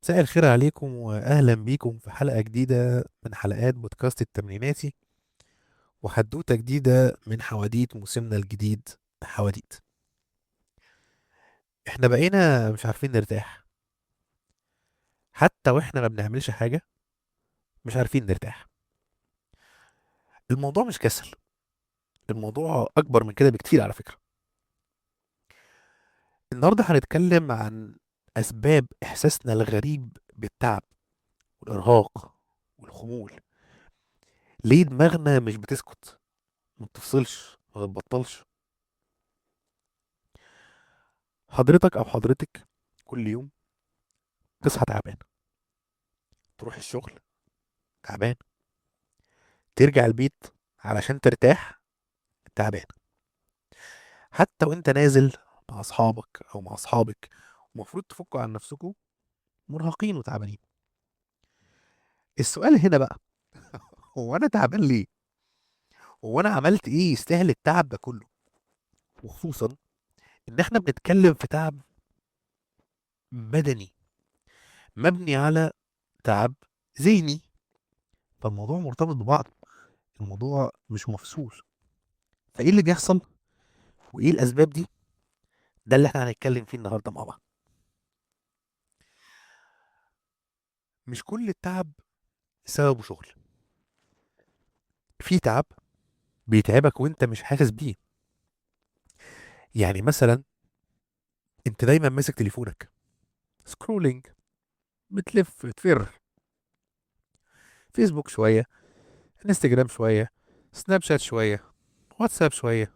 مساء الخير عليكم واهلا بيكم في حلقة جديدة من حلقات بودكاست التمريناتي، وحدوته جديدة من حواديت موسمنا الجديد حواديت. احنا بقينا مش عارفين نرتاح، حتى واحنا ما بنعملش حاجة مش عارفين نرتاح. الموضوع مش كسل، الموضوع اكبر من كده بكتير على فكرة. النهارده هنتكلم عن اسباب احساسنا الغريب بالتعب والارهاق والخمول. ليه دماغنا مش بتسكت، ما بتفصلش، ما بتبطلش؟ حضرتك او حضرتك كل يوم تصحى تعبان، تروح الشغل تعبان، ترجع البيت علشان ترتاح تعبان، حتى وانت نازل مع اصحابك او مع اصحابك ومفروض تفكوا عن نفسكم مرهقين وتعبانين. السؤال هنا بقى، هو انا تعبان ليه؟ هو انا عملت ايه يستاهل التعب ده كله؟ وخصوصا ان احنا بنتكلم في تعب بدني مبني على تعب ذهني، فالموضوع مرتبط ببعض، الموضوع مش مفصول. فايه اللي بيحصل وايه الاسباب دي؟ ده اللي احنا هنتكلم فيه النهارده مع بعض. مش كل التعب سببه شغل، في تعب بيتعبك وانت مش حاسس بيه. يعني مثلا انت دايما ماسك تليفونك، scrolling، بتلف تفر، فيسبوك شوية، انستجرام شوية، سناب شات شوية، واتساب شوية،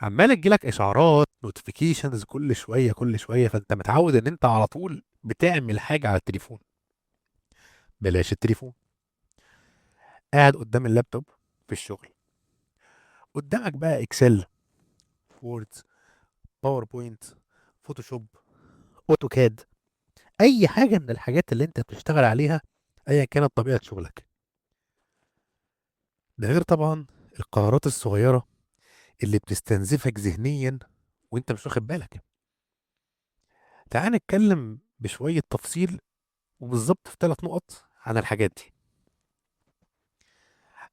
عمال تجيلك اشعارات notifications كل شوية كل شوية، فانت متعود ان انت على طول بتعمل حاجة على التليفون. بلاش التليفون، قاعد قدام اللابتوب في الشغل، قدامك بقى Excel، Word، PowerPoint، Photoshop، AutoCAD، اي حاجة من الحاجات اللي انت بتشتغل عليها ايا كانت طبيعة شغلك. ده غير طبعا القرارات الصغيرة اللي بتستنزفك ذهنيا وانت مش واخد بالك. تعال نتكلم بشوية تفصيل وبالظبط في 3 نقط عن الحاجات دي.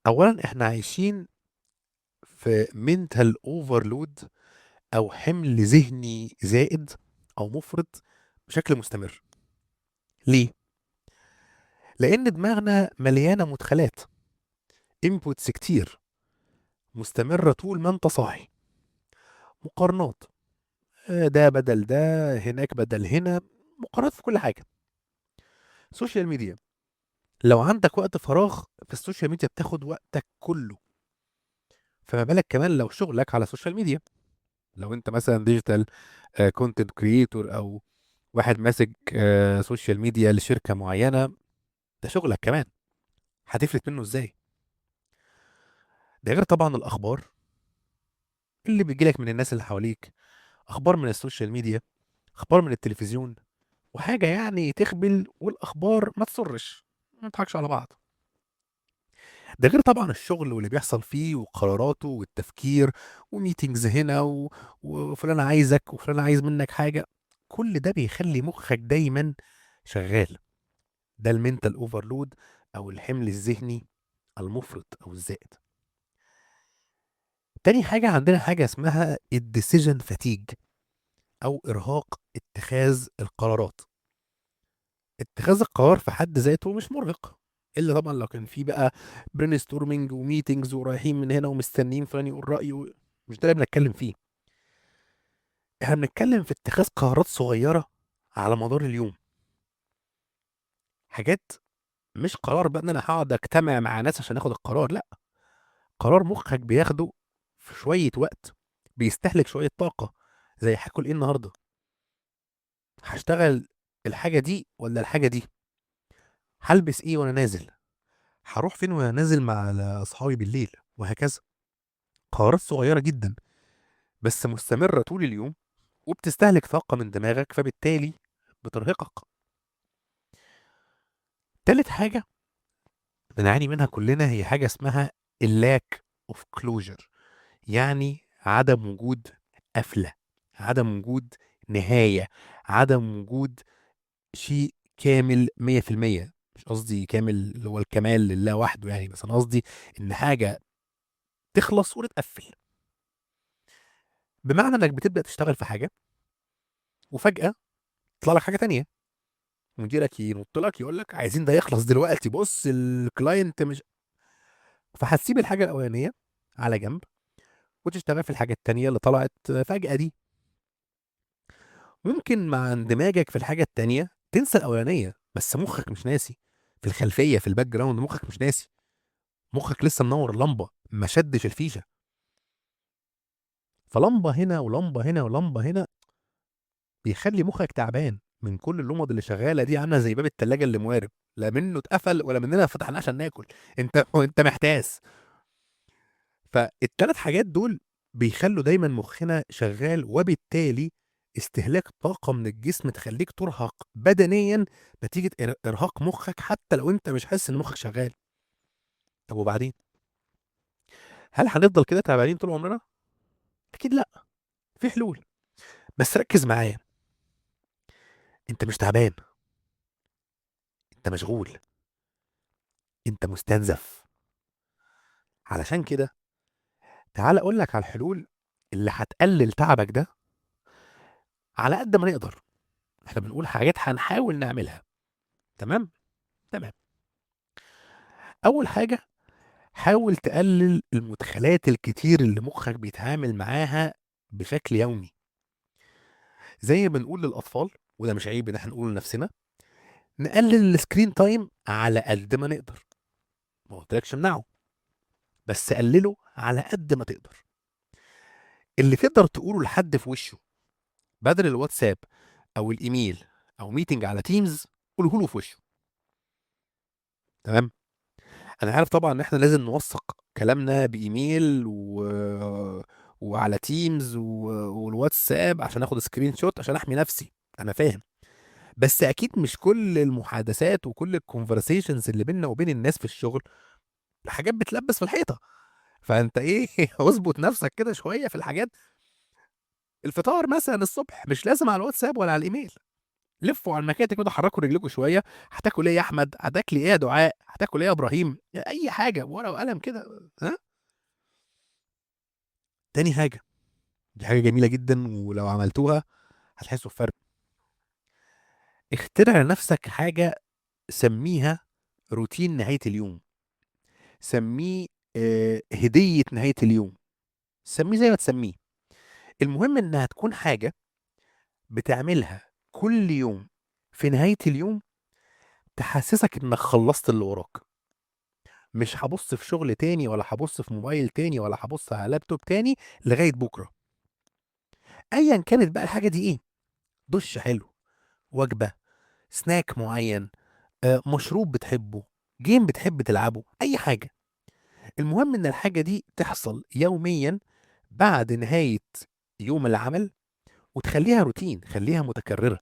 اولا، احنا عايشين في mental overload او حمل ذهني زائد او مفرط بشكل مستمر. ليه؟ لان دماغنا مليانة مدخلات، inputs كتير مستمرة طول ما انت صاحي، مقارنات، ده بدل ده، هناك بدل هنا، مقارنات في كل حاجة. social media، لو عندك وقت فراغ في ال social media بتاخد وقتك كله، فما بالك كمان لو شغلك على ال social media. لو انت مثلا digital content creator او واحد ماسك social media لشركة معينة، ده شغلك كمان، هتفلت منه ازاي؟ ده غير طبعا الاخبار اللي بيجيلك من الناس اللي حواليك، اخبار من ال social media، اخبار من التلفزيون، وحاجة يعني تخبل، والاخبار ما تسرش، ما نضحكش على بعض. ده غير طبعا الشغل واللي بيحصل فيه وقراراته والتفكير و meetings هنا وفلان عايزك وفلان عايز منك حاجة. كل ده بيخلي مخك دايما شغال. ده ال mental overload او الحمل الذهني المفرط او الزائد. تاني حاجة عندنا حاجة اسمها ال decision fatigue او ارهاق اتخاذ القرارات. اتخاذ القرار في حد ذاته مش مرهق، الا طبعا لو كان في بقى brainstorming و meetings ورايحين من هنا ومستنيين فلان يقول رايه، مش ده اللي بنتكلم فيه. احنا بنتكلم في اتخاذ قرارات صغيرة على مدار اليوم، حاجات مش قرار بقى ان انا هقعد اجتمع مع ناس عشان اخد القرار، لا، قرار مخك بياخده في شوية وقت، بيستهلك شوية طاقة، زي هاكل ايه النهارده، هشتغل الحاجة دي ولا الحاجة دي، هلبس ايه وانا نازل، هروح فين وانا نازل مع اصحابي بالليل، وهكذا. قرارات صغيرة جدا بس مستمرة طول اليوم وبتستهلك طاقة من دماغك، فبالتالي بترهقك. تالت حاجة بنعاني منها كلنا هي حاجة اسمها ال lack of closure، يعني عدم وجود قفلة، عدم وجود نهاية، عدم وجود شيء كامل 100%. مش قصدي كامل اللي هو الكمال لله وحده يعني، بس انا قصدي ان حاجة تخلص وتتقفل. بمعنى انك بتبدا تشتغل في حاجة وفجاة يطلع لك حاجة تانية، مديرك ينط لك يقول لك عايزين ده يخلص دلوقتي، بص ال client مش، فهتسيب الحاجة الاولانية على جنب وتشتغل في الحاجة التانية اللي طلعت فجاة دي. ممكن مع اندماجك في الحاجة التانية تنسى الاولانية، بس مخك مش ناسي، في الخلفية في ال background مخك مش ناسي، مخك لسه منور اللمبة، ما شدش الفيشه. فلمبه هنا ولمبه هنا ولمبه هنا بيخلي مخك تعبان من كل اللمض اللي شغالة دي، عامله زي باب التلاجة اللي موارب، لا منه اتقفل ولا مننا فتحناه عشان ناكل، انت محتاس. فالتلات حاجات دول بيخلوا دايما مخنا شغال، وبالتالي استهلاك طاقة من الجسم تخليك ترهق بدنيا نتيجة ارهاق مخك، حتى لو انت مش حاسس ان مخك شغال. طب وبعدين هل هنفضل كده تعبانين طول عمرنا؟ اكيد لا، في حلول. بس ركز معايا، انت مش تعبان، انت مشغول، انت مستنزف. علشان كده تعال اقول لك على الحلول اللي هتقلل تعبك ده على قد ما نقدر. احنا بنقول حاجات هنحاول نعملها، تمام؟ تمام. اول حاجة، حاول تقلل المدخلات الكتير اللي مخك بيتعامل معاها بشكل يومي. زي ما بنقول للاطفال، وده مش عيب ان احنا نقوله لنفسنا، نقلل ال screen time على قد ما نقدر. ما قلتلكش امنعه، بس قلله على قد ما تقدر. اللي تقدر تقوله لحد في وشه بدل الواتساب او الايميل او meeting على Teams، قوله له في وشه. تمام؟ انا عارف طبعا ان احنا لازم نوثق كلامنا بايميل وعلى Teams والواتساب عشان اخد screenshot عشان احمي نفسي، انا فاهم. بس اكيد مش كل المحادثات وكل ال conversations اللي بيننا وبين الناس في الشغل حاجات بتلبس في الحيطة. فانت ايه اظبط نفسك كده شوية في الحاجات. الفطار مثلا الصبح مش لازم على الواتساب ولا على الايميل، لفوا على المكاتب كده، حركوا رجلكم شوية. هتاكل ايه يا احمد؟ هتاكلي ايه يا دعاء؟ هتاكل ايه يا ابراهيم؟ اي حاجة، ورقة وقلم كده. ها. تاني حاجة، دي حاجة جميلة جدا ولو عملتوها هتحسوا بفرق. اخترع لنفسك حاجة سميها روتين نهاية اليوم، سميه هديه نهاية اليوم، سميه زي ما تسميه. المهم انها تكون حاجة بتعملها كل يوم في نهاية اليوم تحسسك انك خلصت اللي وراك. مش هبص في شغل تاني، ولا هبص في موبايل تاني، ولا هبص على لابتوب تاني لغاية بكره. ايا كانت بقى الحاجة دي ايه، دش حلو، وجبة، سناك معين، مشروب بتحبه، game بتحب تلعبه، اي حاجة. المهم ان الحاجة دي تحصل يوميا بعد نهاية يوم العمل، وتخليها روتين، خليها متكررة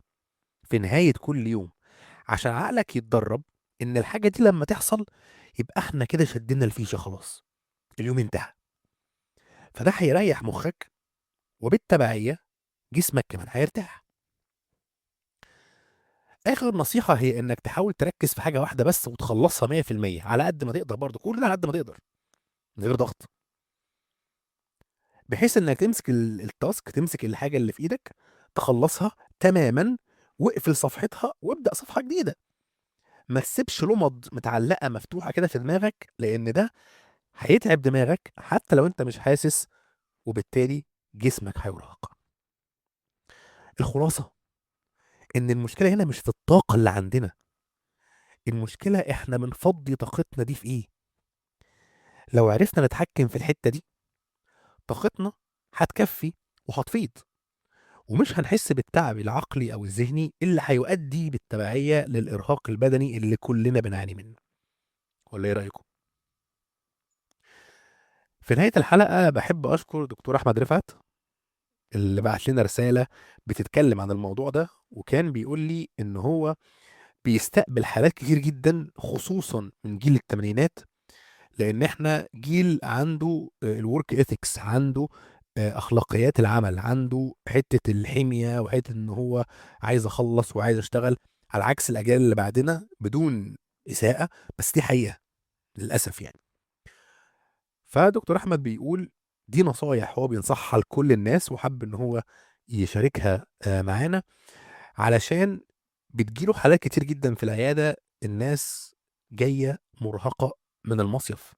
في نهاية كل يوم، عشان عقلك يتدرب ان الحاجة دي لما تحصل يبقى احنا كده شدينا الفيشه خلاص، اليوم انتهى. فده هيريح مخك، وبالتبعيه جسمك كمان هيرتاح. اخر نصيحة هي انك تحاول تركز في حاجة واحدة بس وتخلصها 100% على قد ما تقدر، برضه كل ده على قد ما تقدر من غير ضغط، بحيث انك تمسك ال task، تمسك الحاجة اللي في ايدك تخلصها تماما، واقفل صفحتها وابدا صفحة جديدة. ما تسيبش لمض متعلقه مفتوحة كده في دماغك، لان ده هيتعب دماغك حتى لو انت مش حاسس، وبالتالي جسمك هيرهق. الخلاصة ان المشكلة هنا مش في الطاقة اللي عندنا، المشكلة احنا بنفضي طاقتنا دي في ايه. لو عرفنا نتحكم في الحتة دي طاقتنا هتكفي وهتفيض، ومش هنحس بالتعب العقلي او الذهني اللي هيؤدي بالتبعيه للارهاق البدني اللي كلنا بنعاني منه. ولا ايه رايكم؟ في نهاية الحلقة بحب اشكر دكتور احمد رفعت اللي بعت لنا رسالة بتتكلم عن الموضوع ده، وكان بيقول لي ان هو بيستقبل حالات كتير جدا خصوصا من جيل الثمانينات، لان احنا جيل عنده ال work ethics، عنده اخلاقيات العمل، عنده حتة الحمية وحتة ان هو عايز اخلص وعايز اشتغل. على عكس الاجيال اللي بعدنا، بدون اساءه، بس دي حقيقة للاسف يعني. فدكتور احمد بيقول دي نصايح هو بينصحها لكل الناس، وحب ان هو يشاركها معانا، علشان بتجيله حالات كتير جدا في العيادة، الناس جاية مرهقة من المصيف.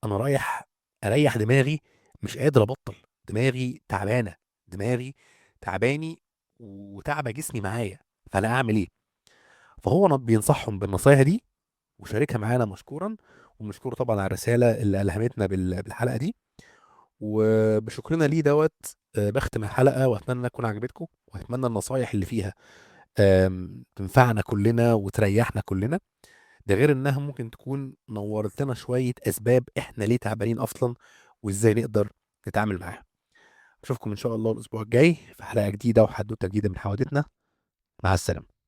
انا رايح اريح دماغي، مش قادر ابطل، دماغي تعبانة، دماغي تعباني وتعبه جسمي معايا، فانا اعمل ايه؟ فهو بينصحهم بالنصايح دي وشاركها معانا مشكورا، ومشكور طبعا على الرسالة اللي الهمتنا بالحلقة دي، وبشكرنا ليه دوت. بختم الحلقة، واتمنى تكون عجبتكم، واتمنى النصايح اللي فيها تنفعنا كلنا وتريحنا كلنا. ده غير انها ممكن تكون نورت لنا شوية اسباب احنا ليه تعبانين اصلا، وازاي نقدر نتعامل معاها. اشوفكم ان شاء الله الاسبوع الجاي في حلقة جديدة وحدوته جديدة من حوادثنا. مع السلامة.